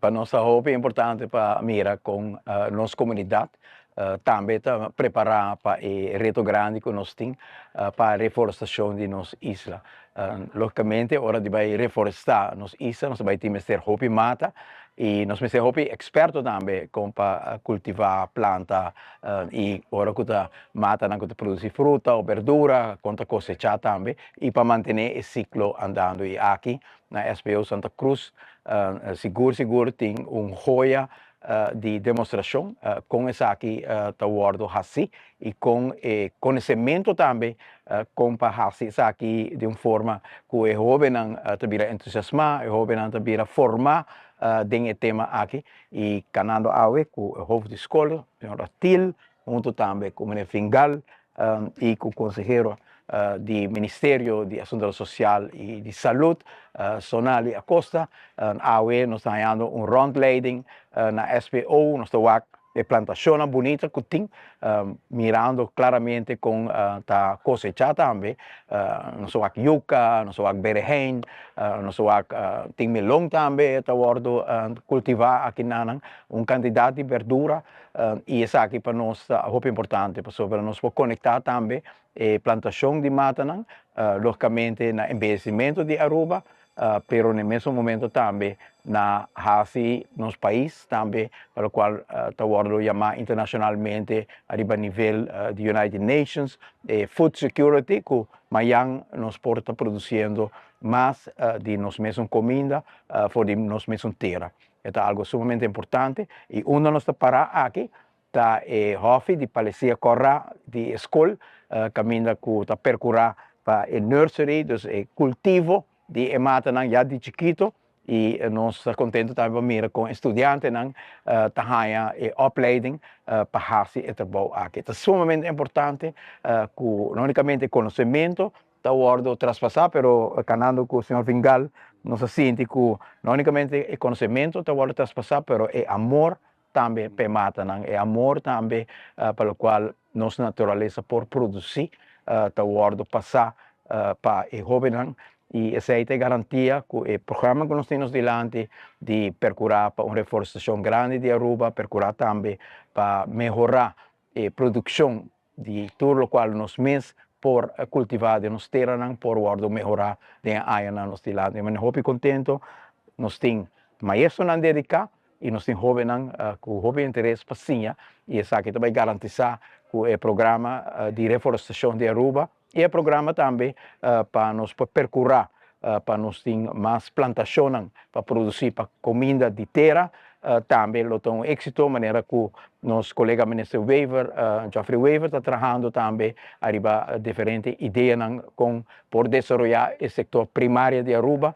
Pa nos ta hopi importante pa mira con nos comunidad tambe ta prepara pa e reto grandi cu nos tin pa reforestacion di nos isla. Logicamente ora di bay reforesta nos isla nos ta bay tin mester hopi mata y nos mester hopi experto tambe con pa cultiva planta y ora cu ta matanan cu ta produci fruta o berdura con ta cosecha tambe y pa mantene e ciclo andando y aki na SPO Santa Cruz sigur sigur tin un joya di demostracion con esaki ta wordo haci y con e conocemento tambe con pa haci esaki di un forma cu e hobennan ta bira entusiasma, e hobennan ta bira forma den e tema aki y canando awe cu e hoofd di scol, señor Thiel, hunto tambe cu meneer Fingal y cu consehero di Ministerio di Asuntonan Social y di Salud, Sonali Acosta. Awe nos ta hañando un rondleiding na SPO, nos ta wak e plantacionnan bunita cu tin, mirando claramente con ta cosecha tambe. Nos ta wak yuca, nos ta wak berehein, nos ta wak tin melon tambe ta wordo cultiva akinanan, un cantidad di berdura. Y esaki pa nos ta hopi importante pasobra nos por conecta tambe e plantacion di matanan logicamente na embellecimento di Aruba pero na e mesun momento tambe na haci nos pais tambe pa locual ta wordo yama internacionalmente ariba nivel di United Nations e food security cu mayan nos por ta produciendo mas di nos mesun cominda for di nos mesun tera. E ta algo sumamente importante y unda nos ta para aki ta e hofi di Palesia Corra di e scol caminda cu ta percura pa e nursery, dus e cultivo di e matanan ya di chikito y nos ta contento tambe pa mira con e studiantenan ta haya e opleiding pa haci e trabou aki. Ta sumamente importante cu no unicamente e conocemento ta wordo traspasá, pero kanando ku señor Fingal nos a sinti ku no únikamente e konosementu ta wordo traspasá, pero e amor tambe p'e matanan, e amor tambe pa lokual nos naturalesa por produsí ta wordo pasá pa e hóbennan i esei ta e garantia ku e programa ku nos tin nos dilanti di perkurá pa un reforestashon grandi di Aruba, perkurá tambe pa mehorá e produkshon di tur locual nos mes por cultiva den nos teranan por wordo mehora den e añanan nos dilanti. Mi hopi contento, nos tin maestronan dedica y nos tin hobennan cu hopi interes pa siña y esaki ta bay garantisa cu e programa di reforestacion di Aruba y e programa tambe pa nos por percura pa nos tin mas plantacionnan pa produci pa cominda di tera tambe lo ta un exito manera cu nos colega Minister Wever, Geoffrey Wever ta trahando tambe ariba diferente ideanan con por desaroya e sector primario di Aruba,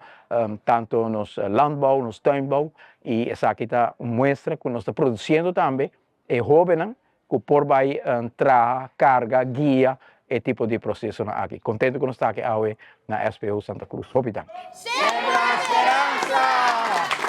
tanto nos landbouw, nos tuinbouw y esaki ta un muestra cu nos ta produciendo tambe e hobennan cu por bay traha, carga, guia e tipo di procesonan aki. Contento cu nos ta aki awe na SPO Santa Cruz. Hopi danki. Sembra Speransa!